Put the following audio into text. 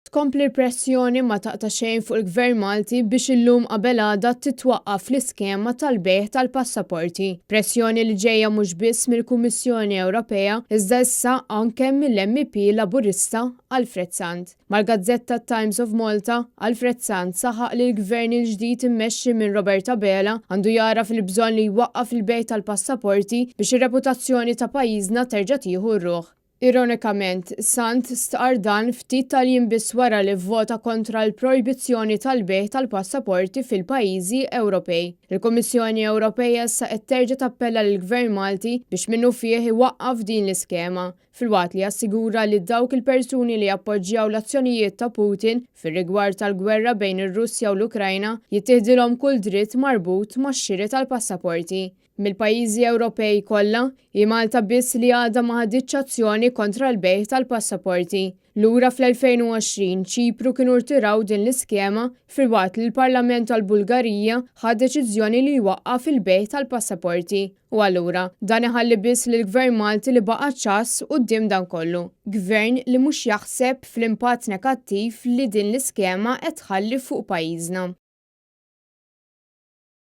Tkompli l-pressjoni ma taqta' xejn fuq il-Gvern Malti biex illum qabel għada titwaqqaf l-iskema tal-bejgħ tal-passaporti. Pressjoni li ġejja mhux biss mill-Kummissjoni Ewropea iżda issa anke mill-MEP Laburista Alfred Sant. Mal-gazzetta Times of Malta, Alfred Sant saħaq li l-Gvern il-ġdid immexxi minn Robert Abela għandu jagħraf il-bżonn li jwaqqaf il-bejgħ tal-passaporti biex ir-reputazzjoni ta' pajjiżna terġa' tieħu r-ruħ. Ironikament, Sant stqarr dan ftit tal-jiem biss wara li vvota kontra l-projbizzjoni tal-bejgħ tal-passaporti fil-pajjiżi Ewropej. Il-Kummissjoni Ewropea issa qed terġa' tappella lill-Gvern Malti biex minnufih iwaqqaf din l-iskema, filwaqt li assigura li dawk il-persuni li jappoġġjaw l-azzjonijiet ta' Putin fir-rigward tal-gwerra bejn ir-Russja u l-Ukrajna jittieħdilhom kull dritt marbut max-xiri tal-passaporti. Mill-pajjiżi Ewropej kollha, hi Malta biss li għadha ma ħaditx azzjoni kontra l-bejgħ tal-passaporti. Lura fl-2020, Ċipru kienu rtiraw din l-iskema filwaqt li l-Parlament tal-Bulgarija ħa deċiżjoni li jwaqqaf il-bejgħ tal-passaporti. U allura, dan iħalli biss lill-Gvern Malti li baqa' ċass quddiem dan kollu. Gvern li mhux jaħseb fl-impatt negattiv li din l-iskema qed tħalli fuq pajjiżna.